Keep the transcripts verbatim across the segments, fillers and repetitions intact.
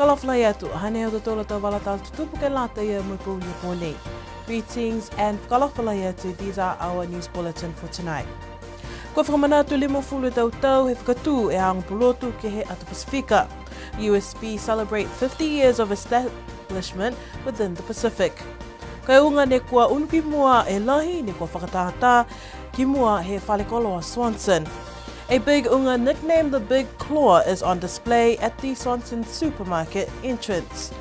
Fakaalofa lahi atu, hanei ha tautolu a tau vala tala tutupu ke lata ia mo e pouli pō nei. Greetings and fakaalofa lahi atu, these are our news bulletin for tonight. Kua fakamanatu limagofulu e tau tau he fakatū e aoga pulotu ke he atu Pasifika. U S P celebrate fifty years of establishment within the Pacific. Ko e uga ne kua unu ki mua e lahi, ne kua fakatātā ki mua he fale koloa Swanson. A big uga nicknamed the Big Claw is on display at the Swanson supermarket entrance.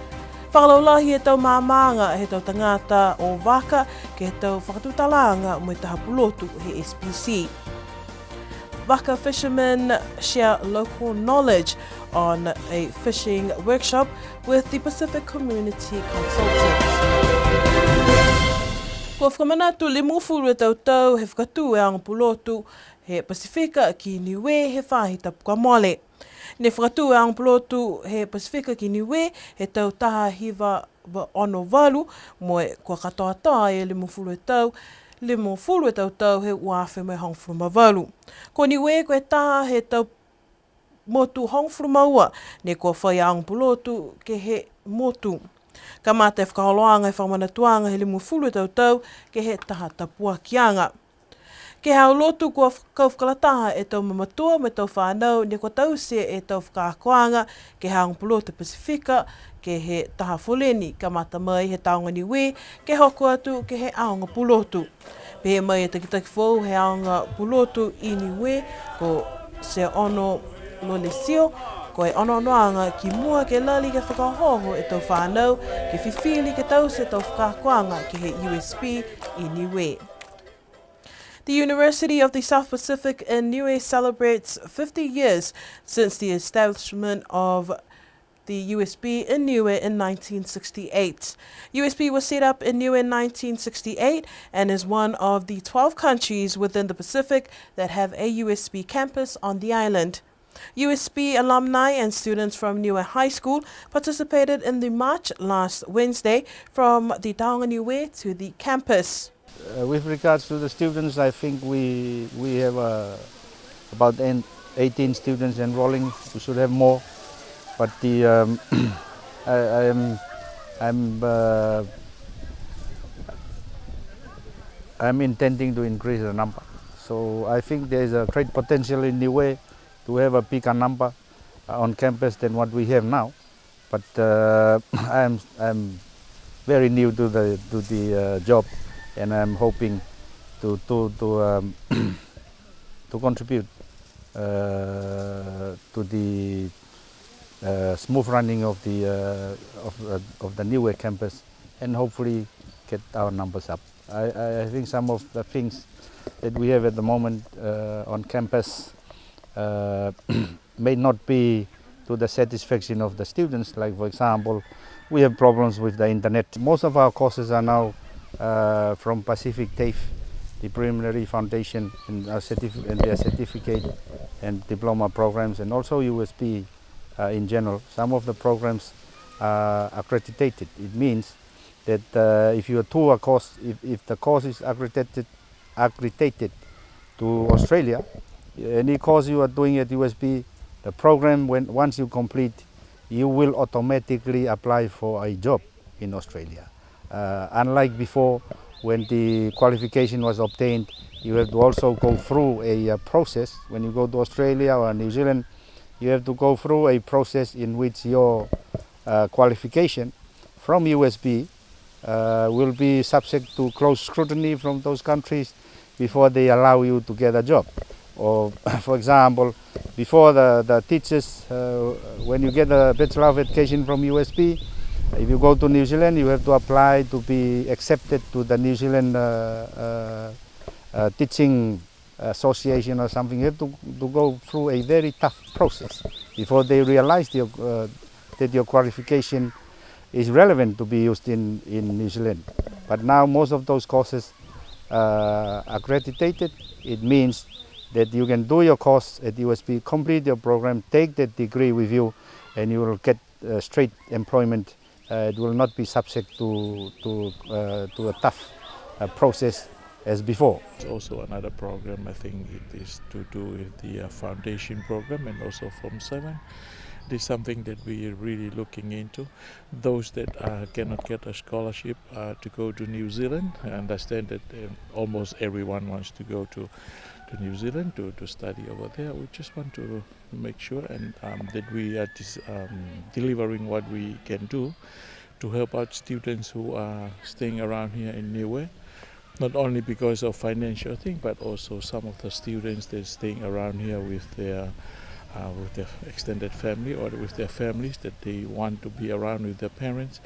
Fakalaulahi e tau maamaaga he tau tagata o Vaka ke he tau fakatutalaaga mo e taha pulotu he S P C. Vaka fishermen share local knowledge on a fishing workshop with the Pacific Community Consultants. Kua fakamanatu limagofulu e tau tau he fakatū e aoga pulotu he Pasifika ki Niue he faahi tapu kua mole. Ne fakatū e aoga pulotu he Pasifika ki Niue he tau taha hiva va-, ono valu, mo e kua katoatoa e limagofulu e tau, limagofulu e tau tau he ua afe mo e hogofulu ma valu. Ko Niue ko e taha he tau motu hogofulu ma ua, ne kua fai aoga pulotu ke he motu. Kamata e fakaholoaga he fakamanatuaga he limagofulu e tau tau ke he taha tapuakiaga. Ke he aho lotu kua f-, kau fakalataha e tau mamatua mo e tau fanau ne kua taute e tau fakaakoaga ke he aoga pulotu Pasifika, ke he taha foleni, kamata mai he Tāoga Niue, ke hoko atu ke he aoga pulotu. Pehē mai e takitaki foou he aoga pulotu i Niue, ko Seono Lolesio, ko e onoonoaga ki mua ke lali ke fakaohooho e tau fanau, ke fifili ke taute e tau fakaakoaga ke he U S P i Niue. The University of the South Pacific in Niue celebrates fifty years since the establishment of the U S P in Niue in nineteen sixty-eight. U S P was set up in Niue in nineteen sixty-eight and is one of the twelve countries within the Pacific that have a U S P campus on the island. U S P alumni and students from Niue High School participated in the march last Wednesday from the Tāoga Niue to the campus. Uh, with regards to the students, I think we, we have, uh, about en-, eighteen students enrolling. We should have more, but the, um, I, I am, I'm, uh, I'm intending to increase the number. So I think there is a great potential in Niue to have a bigger number, uh, on campus than what we have now. But, uh, I'm, I'm very new to the, to the, uh, job, and I'm hoping to, to, to, um, to contribute, uh, to the, uh, smooth running of the, uh, of, uh, of the Niue campus, and hopefully get our numbers up. I, I, I think some of the things that we have at the moment, uh, on campus, uh, may not be to the satisfaction of the students. Like, for example, we have problems with the internet. Most of our courses are now, uh, from Pacific TAFE, the Preliminary Foundation, and, uh, certif-, and their certificate and diploma programs, and also U S P, uh, in general. Some of the programs are accredited. It means that, uh, if you are to a course, if, if the course is accredited, accredited to Australia, any course you are doing at U S P, the program, when, once you complete, you will automatically apply for a job in Australia. Uh, unlike before, when the qualification was obtained, you have to also go through a, uh, process. When you go to Australia or New Zealand, you have to go through a process in which your, uh, qualification from U S P, uh, will be subject to close scrutiny from those countries before they allow you to get a job. Or, for example, before the, the teachers, uh, when you get a Bachelor of Education from U S P, if you go to New Zealand, you have to apply to be accepted to the New Zealand, uh, uh, uh, teaching association or something. You have to, to go through a very tough process before they realize your, uh, that your qualification is relevant to be used in, in New Zealand. But now most of those courses, uh, are accredited. It means that you can do your course at U S P, complete your program, take that degree with you, and you will get, uh, straight employment. Uh, it will not be subject to, to, uh, to a tough, uh, process as before. It's also another program, I think it is to do with the, uh, foundation program and also Form seven. It's something that we are really looking into. Those that, uh, cannot get a scholarship, uh, to go to New Zealand, I understand that, um, almost everyone wants to go to, to New Zealand to, to study over there. We just want to make sure and, um, that we are dis-, um, delivering what we can do to help out students who are staying around here in Niue. Not only because of financial thing, but also some of the students, they're staying around here with their, uh, with their extended family or with their families that they want to be around with their parents.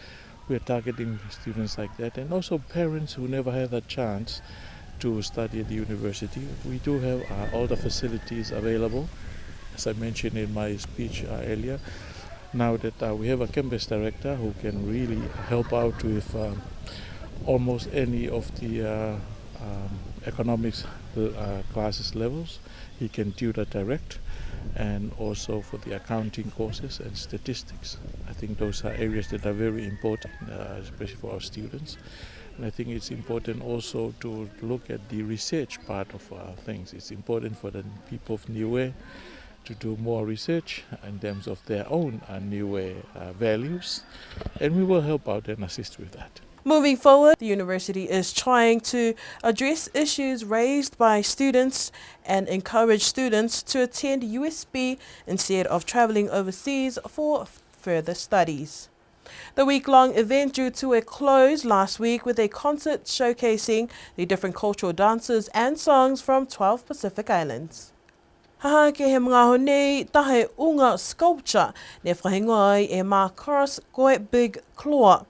We are targeting students like that, and also parents who never had a chance to study at the university. We do have, uh, all the facilities available, as I mentioned in my speech, uh, earlier. Now that, uh, we have a campus director who can really help out with, um, almost any of the, uh, um, economics, uh, classes levels, he can tutor direct, and also for the accounting courses and statistics. I think those are areas that are very important, uh, especially for our students. And I think it's important also to look at the research part of, uh, things. It's important for the people of Niue to do more research in terms of their own, uh, Niue, uh, values, and we will help out and assist with that. Moving forward, the university is trying to address issues raised by students and encourage students to attend U S P instead of travelling overseas for further studies. The week-long event drew to a close last week with a concert showcasing the different cultural dances and songs from twelve Pacific Islands. Ha ha ke he magaaho nei, taha e uga sculpture ne fakahigoa ai e Mark Cross ko e Big Claw.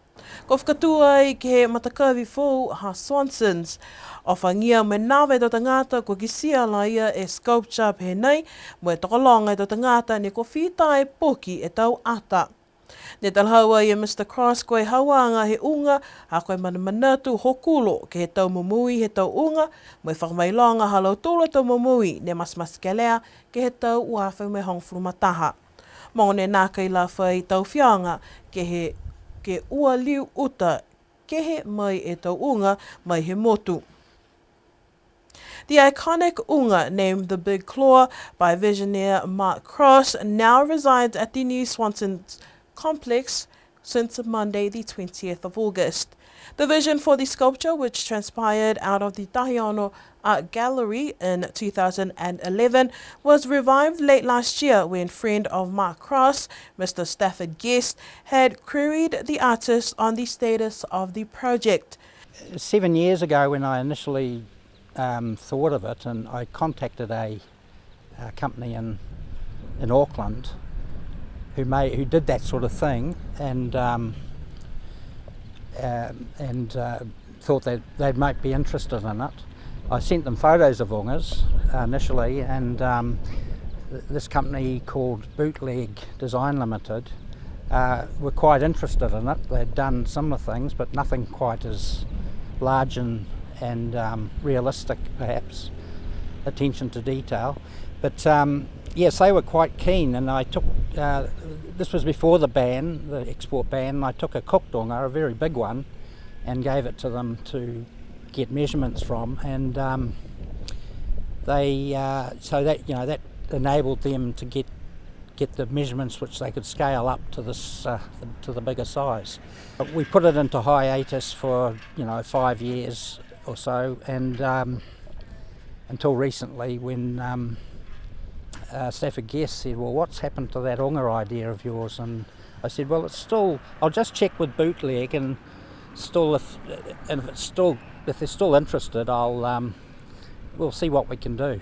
Kua fakatū ai ke he matakavi foou ha Swanson's. Ofagia mo e nava e tau tagata kua kitia laia e sculpture pehē nei, mo e tokologa e tau tagata ne kua fita e poki e tau ata. Ne talahau ai e Mister Cross ko e hauaga he uga, ha ko e manamanatu hokulo ke he tau momoui he tau uga, mo e fakamailoga ha lautolu a tau momoui ne matematekelea ke he tau ua afe mo e hogofulu ma taha. Mogonei nākai la fai tau fioga ke he, ke ua liu uta kehe mai e tau uga mai he motu. The iconic uga named the Big Claw by visionaire Mark Cross now resides at the new Swanson's complex since Monday the twentieth of August. The vision for the sculpture, which transpired out of the Tahi Ono Art Gallery in two thousand and eleven, was revived late last year when friend of Mark Cross, Mister Stafford Guest, had queried the artist on the status of the project. Seven years ago, when I initially, um, thought of it, and I contacted a, uh, company in, in Auckland who made, who did that sort of thing, and, um, uh, and, uh, thought that they might be interested in it. I sent them photos of ungas, uh, initially, and, um, th-, this company called Bootleg Design Limited, uh, were quite interested in it. They'd done similar things, but nothing quite as large and, and, um, realistic, perhaps, attention to detail. But, um, yes, they were quite keen, and I took, uh, this was before the ban, the export ban, and I took a cooked unga, a very big one, and gave it to them to get measurements from, and, um, they, uh, so that, you know, that enabled them to get, get the measurements which they could scale up to this, uh, to the bigger size. We put it into hiatus for, you know, five years or so, and, um, until recently when, um, uh, Stafford Guest said, "Well, what's happened to that unga idea of yours?" And I said, "Well, it's still, I'll just check with Bootleg, and still if, and if it's still, if they're still interested, I'll, um, we'll see what we can do."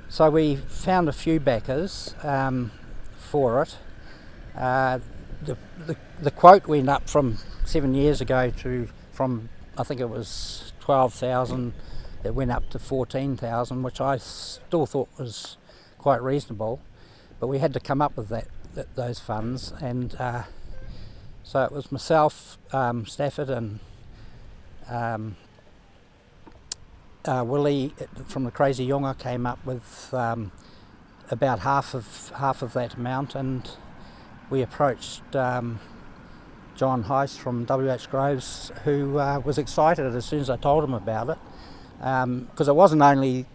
So we found a few backers, um, for it. Uh, the, the, the quote went up from seven years ago to, from, I think it was twelve thousand, it went up to fourteen thousand, which I still thought was quite reasonable. But we had to come up with that, that, those funds, and, uh, so it was myself, um, Stafford, and, um, uh, Willie from the Crazy Younga came up with, um, about half of, half of that amount, and we approached, um, John Heiss from W H Groves, who, uh, was excited as soon as I told him about it, um, 'cause it wasn't only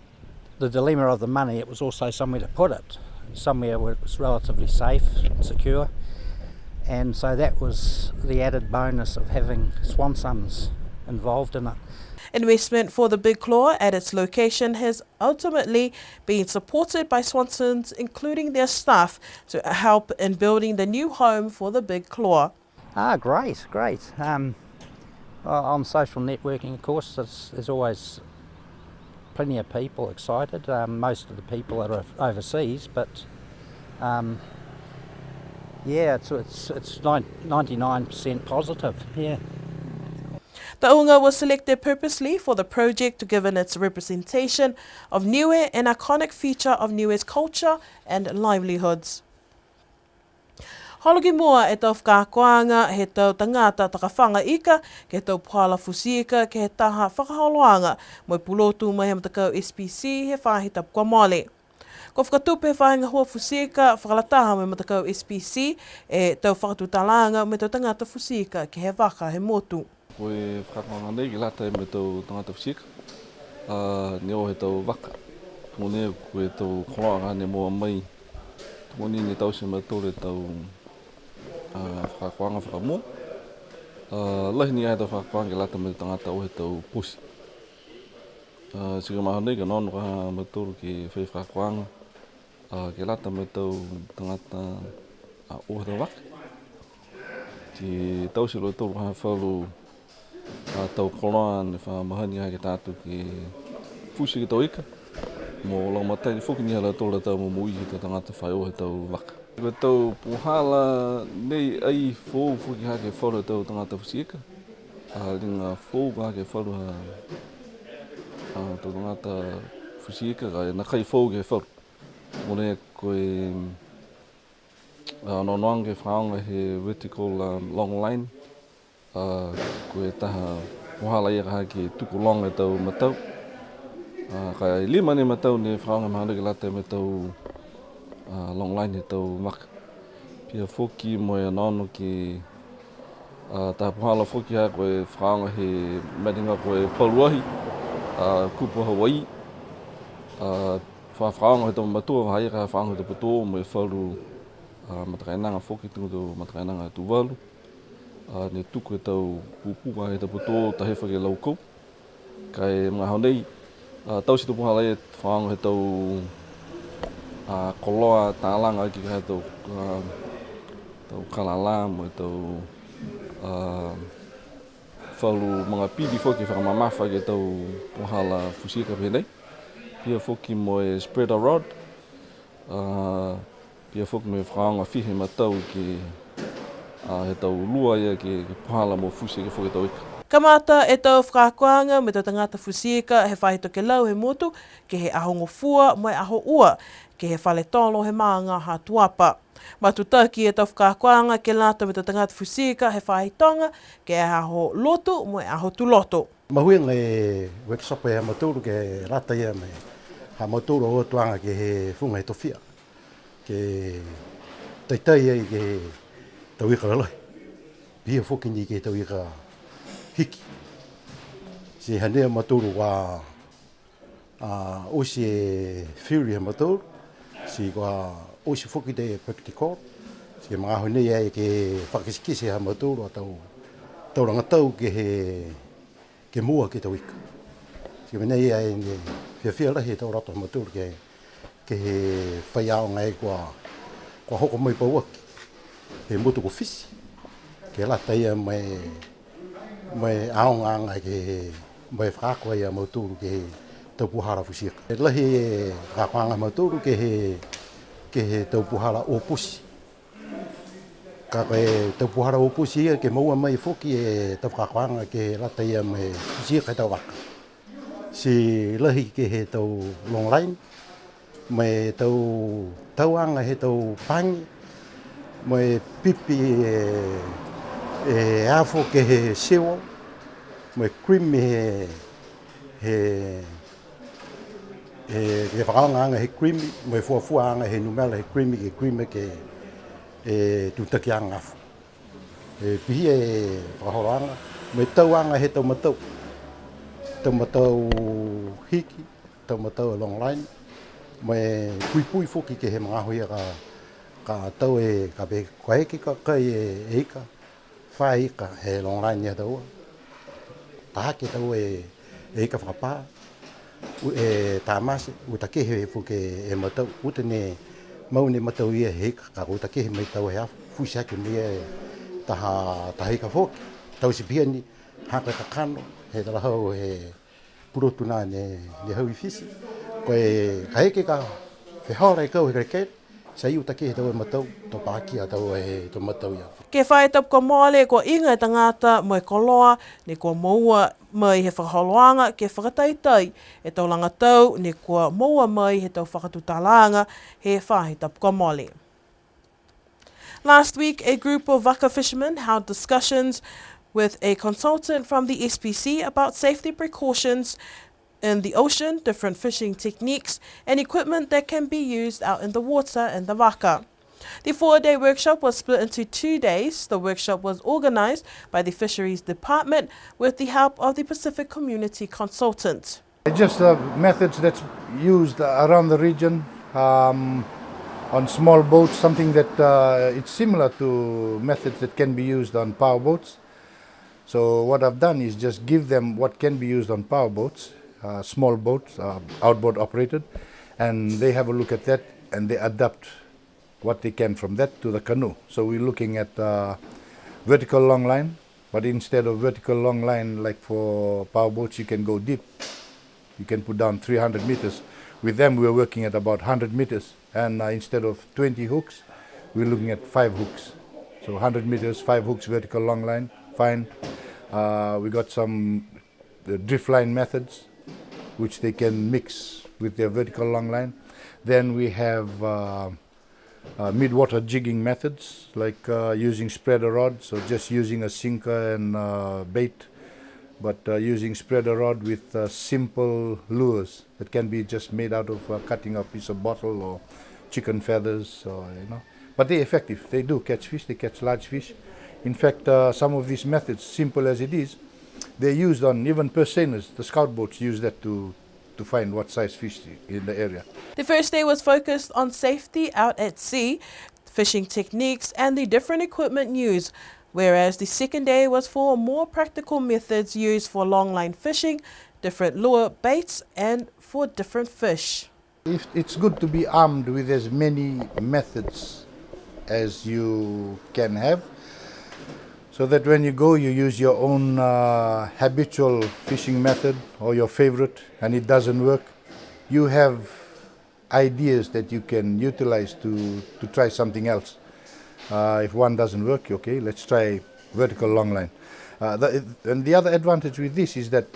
the dilemma of the money, it was also somewhere to put it. somewhere where it was relatively safe and secure. And so that was the added bonus of having Swansons involved in it. Investment for the Big Claw at its location has ultimately been supported by Swanson's, including their staff, to help in building the new home for the Big Claw. Ah, great, great. Um, uh, on social networking, of course, there's, there's always plenty of people excited. Um, most of the people that are overseas, but um, yeah, it's it's it's nine, ninety-nine percent positive. Yeah. Taunga was selected purposely for the project given its representation of Niue, an iconic feature of Niue's culture and livelihoods. Holo ki mua e tau fakaakoaga he tau tagata takafaga ika ke he tau puhala futi ika ke he taha fakaholoaga mo e pulotu mai he matakau S P C he faahi tapu kua mole. Kua fakatupe he faahi gahua futi ika fakalataha mo e matakau S P C e tau fakatutalaaga mo e tau tagata futi ika ke he vaka he motu. Ko e fakaakoaga nei ke lata mo e tau tagata futi ika, a, ne o he tau vaka. Tuga ne ko e tau koloa ka ne moua mai. Tuga ne ne taute e mautolu e tau, a, fakaakoaga fakamua. A, lahi ni a e tau fakaakoaga ke lata mo e tagata o he tau poti. A, ti ko e magaaho nei ka onoono a mautolu ke fai fakaakoaga. A, ke lata mo e tau tagata, a, o he tau vaka. Ti taute e lautolu ha falu, a, tau koloa ne fa mahani ha ke tatou ke futi ke he tau ika. Mo lagomatai foki ni ha lautolu a tau momoui he tau tagata fai o he tau vaka. Ko e tau puhala nei ai foou foki ha ke he falu he tau tagata futi ika. A, liga foou ha ke he falu ha, a, tau tagata futi ika ka e nākai foou ke he falu. Mo e ko e, a, onoonoaga ke fakaaoga he vertical, a, long line, a, ko e taha puhala ia ka ha ke tuku loga e tau matau. A, ka e lima ni e matau ne fakaaoga he magaaho nei ke lata mo e tau, a, long line he tau vaka. Pihia foki mo e onoono ke A, taha puhala foki ha ko e fakaaoga he mena ko e palu ahi, a, kupu Hawaii, a, fa-, fakaaoga he tau mamatua, ha ia ka fakaaoga he tau putō, mo e falu, a, matakainaga foki, tuga tau matakainaga Tuvalu, a, ne tuku e tau pūpū he tau putō, taha fā ke laukou. Ka e magaaho nei, a, taute e tau puhala e fakaaoga he tau, a, koloa talaga aki he tau, a, tau kalala mo e tau, a, falu maga pili foki fakamamafa ke he tau puhala futi ika pehē nei. Pihia foki mo e spreader rod, a, pihia foki mo e fakaaoga fiha e matau ke, a, he tau lua ia ke, ke puhala mo futi ika foki e tau ika. Kamata e tau fakaakoaga mo e tau tagata futi ika he faahi tokelau he motu, ke he Aho Gofua mo e Aho Ua, ke he fale tolo he maaga ha Tuapa. Matutaki e tau fakaakoaga ke lata mo e tau tagata futi ika he faahi toga, ke he Aho Lotu mo e Aho Tuloto. Mahuiga e workshop ha mautolu ke lata ia mo e ha mautolu a ō atu aga ke he fuga he tofia. Ke taitai ai ke he tau ika lalahi. Pihia foki ni ke he tau ika hiki. Ti hanei a mautolu kua, a, oti e theory ha mautolu. Ti kua oti foki e practical. Ti ko e magaaho nei ai ke fakakitekite ha mautolu a tau, tau laga tau ke he ke moua ke he tau ika. Ti ko e mena ia ne fiafia lahi e tau loto ha mautolu ke, ke he faiaoga ai kua, kua hoko mai pauaki he motu ko Fisi. Ke lata ia mo e, mo e aogaaga ke he, mo e fakaako ai a mautolu ke he tau puhala futi ika. Lahi e fakaakoaga ha mautolu ke he, ke he tau puhala o pusi. Ka ko e tau puhala o pusi ia ke moua mai foki e tau fakaakoaga ke lata ia mo e futi ika he tau vaka. Ti lahi ke he tau long line, mo e tau tauaga he tau pagi, mo e pipi e, e afo ke he seawall, mo e cream he, he, he, he fakaaogaaga he cream, mo e fuafuaaga he numela he cream, ke cream ke e tutakiaga afo. E pihia e fakaholoaga, mo e tauaga he tau matau. Tau matau hiki, tau matau long line, Mo e puipui foki ke he magaaho ia ka, ka tau e, ka pehē, kua eke ka kai e, e ika, fā ika he long line ia taua. Taha ke taua e, e ika fakapā, u-, e tamate, uta kehe foki e matau, uta ne mau ne matau ia he ika, ka uta kehe mai taua he afu, futi hake mai e taha, taha ika foki, taute pihia ni, ha ko e kakano, he talahau he pulotu nā ne, ne hau i Fisi. Ko e kaeke ka fehola e kau he kelekele, ti uta kehe taua e matau, to pakia taua e tau matau ia. Ke he faahi tapu kua mole, kua iga e tagata mo e koloa, ne kua moua mai he fakaholoaga, ke fakataitai e tau lagatau, ne kua moua mai he tau fakatutalaaga, he faahi tapu kua mole. Last week, a group of vaka fishermen held discussions with a consultant from the S P C about safety precautions in the ocean, different fishing techniques, and equipment that can be used out in the water and the vaka. The four-day workshop was split into two days. The workshop was organized by the Fisheries Department with the help of the Pacific Community Consultant. Just, uh, methods that's used around the region, um, on small boats, something that, uh, it's similar to methods that can be used on power boats. So what I've done is just give them what can be used on power boats, uh, small boats, uh, outboard operated, and they have a look at that and they adapt what they can from that to the canoe. So we're looking at, uh, vertical long line, but instead of vertical long line like for power boats, you can go deep. You can put down three hundred meters. With them, we're working at about hundred meters. And, uh, instead of twenty hooks, we're looking at five hooks. So hundred meters, five hooks, vertical long line, fine. Uh, we got some, uh, drift line methods, which they can mix with their vertical long line. Then we have, uh, uh, mid-water jigging methods, like, uh, using spreader rod, so just using a sinker and, uh, bait, but, uh, using spreader rod with, uh, simple lures that can be just made out of, uh, cutting a piece of bottle or chicken feathers, or, you know. But they're effective. They do catch fish, they catch large fish. In fact, uh, some of these methods, simple as it is, they're used on even purse seiners. The scout boats use that to to find what size fish in the area. The first day was focused on safety out at sea, fishing techniques, and the different equipment used, whereas the second day was for more practical methods used for long line fishing, different lure baits, and for different fish. If, it's good to be armed with as many methods as you can have, so that when you go, you use your own, uh, habitual fishing method or your favorite, and it doesn't work, you have ideas that you can utilize to, to try something else. Uh, if one doesn't work, okay, let's try vertical long line. Uh, the, and the other advantage with this is that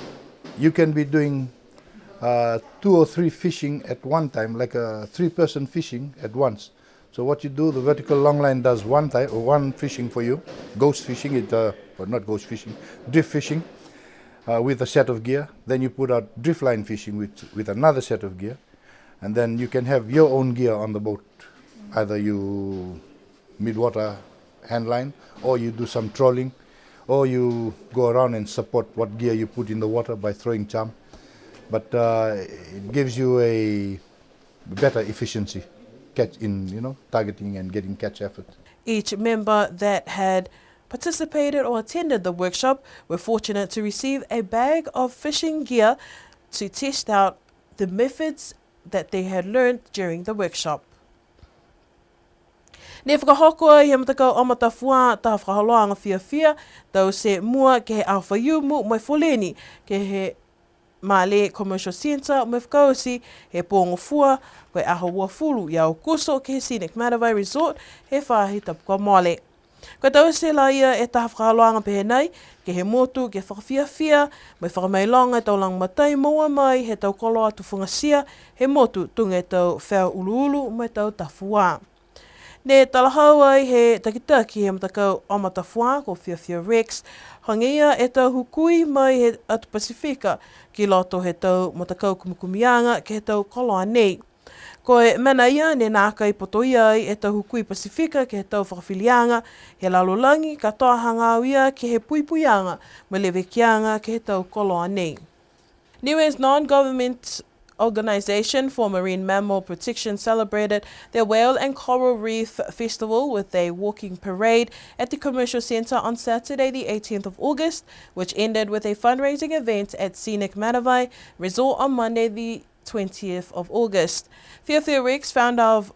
you can be doing, uh, two or three fishing at one time, like a three-person fishing at once. So what you do, the vertical long line does one time, one fishing for you, ghost fishing, it, uh, or not ghost fishing, drift fishing, uh, with a set of gear. Then you put out drift line fishing with, with another set of gear. And then you can have your own gear on the boat. Either you mid-water hand line, or you do some trolling, or you go around and support what gear you put in the water by throwing charm. But, uh, it gives you a better efficiency catch in, you know, targeting and getting catch effort. Each member that had participated or attended the workshop were fortunate to receive a bag of fishing gear to test out the methods that they had learned during the workshop. Ne fakahoko ai he matakau Oma Tafuā taha fakaholoaga fiafia, taute mua ke he Aho Faiumu mo e Foleni, ke he Malē Commercial Centre mo e fakaoti he pō Gofua, ko e aho uafulu ia Aokuso ke he Scenic Matavai Resort he faahi tapu kua mole. Kua taute la ia e taha fakaholoaga pehē nai, ke he motu, ke fakafiafia, mo e fakamailoga e tau lagomatai moua mai he tau koloa tufugatia he motu, tuga e tau feo uluulu mo e tau tafuā. Ne talahau ai he takitaki he matakau Oma Tafuā, ko Fiafia Rex, hagaia e tau hukui mai he atu Pasifika, ki loto he tau matakau kumikumiaga ke he tau koloa nei. Ko e mena ia ne nākai putoia ai e tau hukui Pasifika ke he tau fakafiliaga he lalolagi, katoa hagaao ia ke he puipuiaga mo e levekiaga ke he tau koloa nei. Niue's non-government Organisation for Marine Mammal Protection celebrated their Whale and Coral Reef Festival with a walking parade at the Commercial Centre on Saturday, the eighteenth of August, which ended with a fundraising event at Scenic Manavai Resort on Monday, the twentieth of August. Fiafia Rex, founder of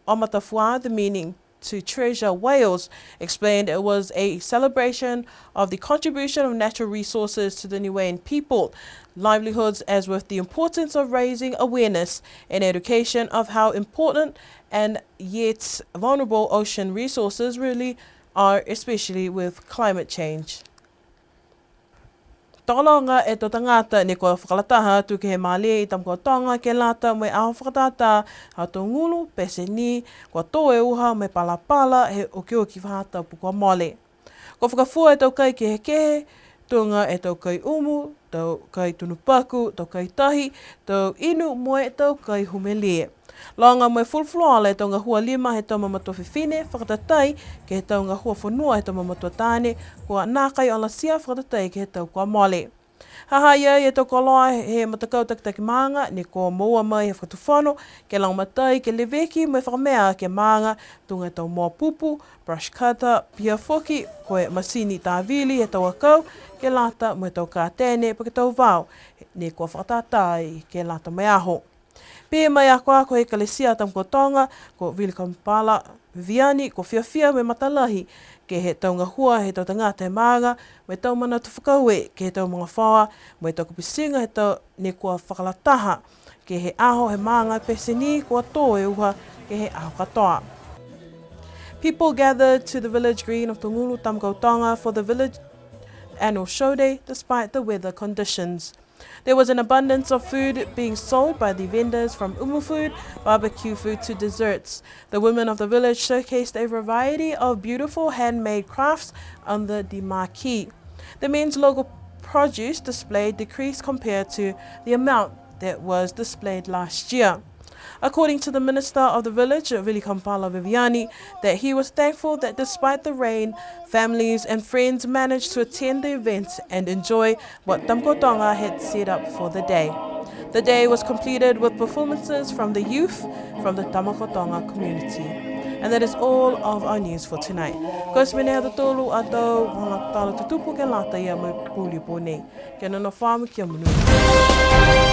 Amatafua, the meaning to treasure whales, explained it was a celebration of the contribution of natural resources to the Niuean people livelihoods, as with the importance of raising awareness and education of how important and yet vulnerable ocean resources really are, especially with climate change. Tokologa e tau tagata ne kua fakalataha atu ke he malē i Tamakautoga ke lata mo e aho fakatātā ha Togulu, pete ni, kua tō e uha mo e palapala he okioki faahi tapu kua mole. Kua fakafua e tau kai kehekehe, tuga e tau kai umu, tau kai tunu paku, tau kai tahi, tau inu mo e tau kai humelie. Loga mo e fulufuluola e tau gahua lima he tau mamatua fifine, fakatatai ke he tau gahua fonua he tau mamatua taane, kua nākai olatia fakatatai ke he tau kua mole. Ha ha i ai e tau koloa he matakau takitaki maaga, ne kua moua mai he fakatufono, ke lagomatai, ke leveki mo e fakamea ke he maaga, tuga e tau moa pupu, brush cutter, pihia foki ko e masini tāvili he tau akau, ke lata mo e tau katene, po ke tau vao, ne kua fakatātā ai ke lata mo e aho. Pehē mai e akoako he Ekalesia Tamakautoga, ko Vilikamupala Viviani, kua fiafia mo e matalahi ke he tau gahua he tau tagata he maaga, mo e tau manatu fakaaue ke he tau magafaoa, mo e tau kapitiga he tau ne kua fakalataha ke he aho he maaga, pete ni kua tō e uha ke he aho katoa. People gathered to the village green of Togulu, Tamakautoga for the village annual show day despite the weather conditions. There was an abundance of food being sold by the vendors, from umu food, barbecue food to desserts. The women of the village showcased a variety of beautiful handmade crafts under the marquee. The men's local produce display decreased compared to the amount that was displayed last year. According to the minister of the village, Vilikamupala Viviani, that he was thankful that despite the rain, families and friends managed to attend the event and enjoy what Tamakautoga had set up for the day. The day was completed with performances from the youth from the Tamakautoga community. And that is all of our news for tonight. Ko e mena ia ha tautolu a tau vala tala tutupu ke lata ia mo e puli pō nei. Kia nonofo ā mo e kia monuina.